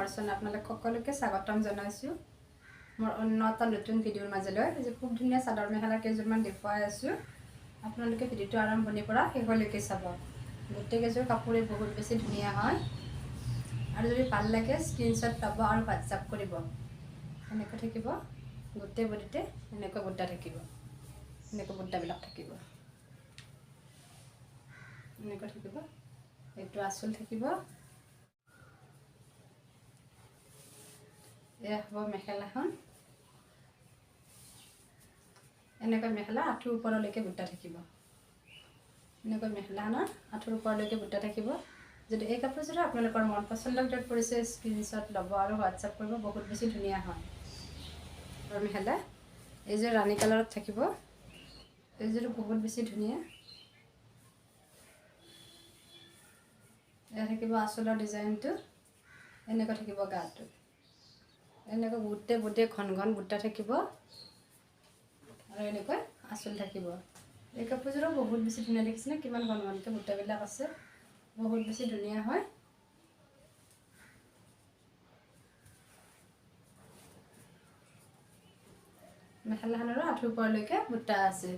মোৰ চেনেল আপোনালোক সকলোকে স্বাগতম জনাইছোঁ। মোৰ অন্য এটা নতুন ভিডিঅ'ৰ মাজলৈ আজি খুব ধুনীয়া চাদৰ মেখেলা কেইযোৰমান দেখুৱাই আছোঁ। আপোনালোকে ভিডিঅ'টো আৰম্ভণিৰ পৰা শেষলৈকে চাব। গোটেইকেইযোৰ কাপোৰে বহুত বেছি ধুনীয়া হয় আৰু যদি ভাল লাগে স্ক্ৰীনশ্বট ল'ব আৰু হোৱাটছআপ কৰিব। এনেকৈ থাকিব গোটেই বডিতে এনেকৈ বুটা থাকিব, এনেকৈ বুটাবিলাক থাকিব, এনেকৈ থাকিব। এইটো আঁচল থাকিব, এয়া হ'ব মেখেলাখন। এনেকৈ মেখেলা আঁঠুৰ ওপৰলৈকে বুটা থাকিব, এনেকৈ মেখেলাখনৰ আঁঠুৰ ওপৰলৈকে বুটা থাকিব। যদি এই কাপোৰযোৰ আপোনালোকৰ মন পচন্দৰ ভিতৰত পৰিছে স্ক্ৰীনশ্বট ল'ব আৰু হোৱাটছআপ কৰিব, বহুত বেছি ধুনীয়া হয়। আৰু মেখেলা এইযোৰ ৰাণী কালাৰত থাকিব, এইযোৰ বহুত বেছি ধুনীয়া। এয়া থাকিব আঁচলৰ ডিজাইনটো, এনেকৈ থাকিব গাটো, এনেকৈ গোটেই গোটেই ঘন ঘন বুটা থাকিব আৰু এনেকৈ আঁচল থাকিব। এই কাপোৰযোৰো বহুত বেছি ধুনীয়া দেখিছেনে, কিমান ঘন ঘনকৈ বুটাবিলাক আছে, বহুত বেছি ধুনীয়া হয়। মেখেলাখনৰো আঁঠুৰ ওপৰলৈকে বুটা আছে।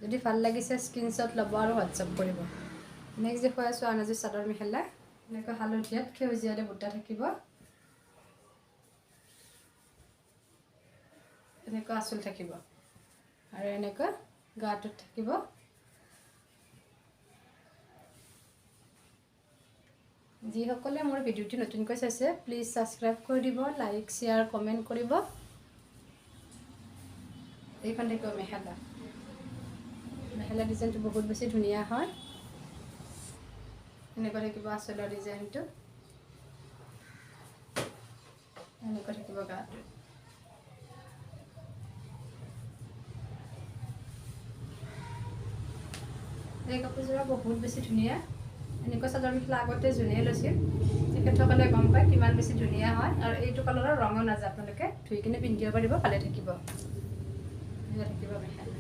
যদি ভাল লাগিছে স্ক্ৰীনশ্বট ল'ব আৰু হোৱাটছআপ কৰিব। নেক্সট দেখুৱাই আছোঁ আন এযোৰ চাদৰ মেখেলা। এনেকৈ হালধীয়াত সেউজীয়াৰে বুটা থাকিব, এনেকুৱা আঁচল থাকিব আৰু এনেকৈ গাটোত থাকিব। যিসকলে মোৰ ভিডিঅ'টো নতুনকৈ চাইছে প্লিজ ছাবস্ক্ৰাইব কৰি দিব, লাইক শ্বেয়াৰ কমেণ্ট কৰিব। এইখন থাকিব মেখেলা, মেখেলা ডিজাইনটো বহুত বেছি ধুনীয়া হয়। এনেকুৱা থাকিব আঁচলৰ ডিজাইনটো, এনেকুৱা থাকিব গাটো। এই কাপোৰযোৰা বহুত বেছি ধুনীয়া। এনেকুৱা চাদৰ মেখেলা আগতে যোনে লৈছিল তেখেতসকলে গম পায় কিমান বেছি ধুনীয়া হয়। আৰু এইটো কালাৰৰ ৰঙো নাযায়, আপোনালোকে ধুই কিনে পিন্ধিব পাৰিব, ভালে থাকিব। থাকিব মেখেলা,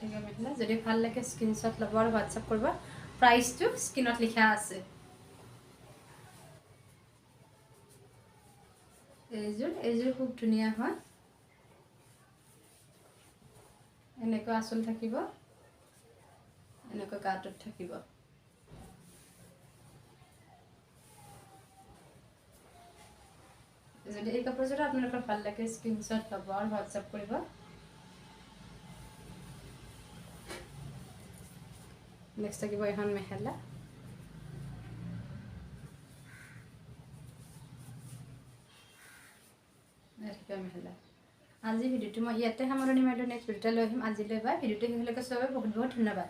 থাকিব মেখেলা। যদি ভাল লাগে স্ক্ৰীনশ্বট ল'ব আৰু হোৱাটছআপ কৰিব। প্ৰাইচটো স্ক্ৰীণত লিখা আছে। এইযোৰ এইযোৰ খুব ধুনীয়া হয়। এনেকুৱা আঁচল থাকিব, এনেকুৱা গাটোত থাকিব। যদি এই কাপোৰযোৰ আপোনালোকৰ ভাল লাগে স্ক্ৰীনশ্বট ল'ব আৰু হোৱাটছআপ কৰিব। নেক্সট থাকিব এখন মেখেলা, মেখেলা। আজি ভিডিঅ'টো মই ইয়াতে সামৰণি মাৰিলোঁ। নেক্সট ভিডিঅ'টা লৈ আহিম। আজিলৈ বাই। ভিডিঅ'টো শেষলৈকে চোৱাৰ বাবে বহুত বহুত ধন্যবাদ।